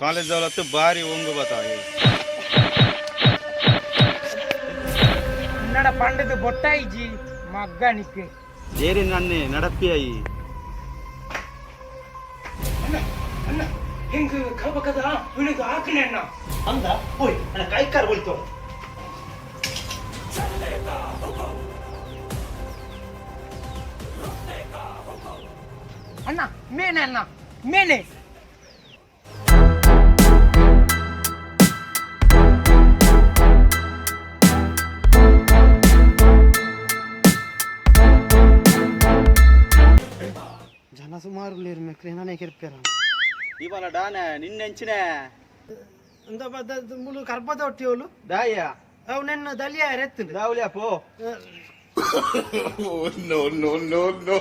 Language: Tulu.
ಕಾಲೇಜ್ ಅವಲತ್ತು ಬಾರಿ ಒಂಗು ಬತ್ತಾಯಿ. ಕನ್ನಡ ಪಂಡದ ಬೊಟ್ಟಾಯಿಜಿ ಮಗ್ಗನಿಕ್. ಏರಿ ನನ್ನೆ ನಡಪಿಯಾಯಿ. ಅಣ್ಣ ಅಣ್ಣ ಹೆಂಗ್ ಕಬಕದ ಇಳಿದು ಹಾಕನೆ ಅಣ್ಣ. ಅಂದ ಓಯ್ ಅಣ್ಣ ಕೈಕಾರ್ ಬೊಲ್ತು. ಅಣ್ಣ ಮೇನೆ ಅಣ್ಣ ಮೇನೆ. ಜನ ಸುಮಾರು ಮೆಕ್ರೆ ಕಿರ್ಪೇರ. ಇವನ ಡಾನೆ ನಿನ್ನೆಂಚಿನೆ. ಅಂದ ಮುಳು ಕರ್ಪದ ಒಟ್ಟಿಯವಳು. ದಾಯ. ಅವು ನನ್ನ ದಲಿಯ ಎತ್ತುಂಡು. ದಾವಲಿಯ ಪೋ. No, no, no, no.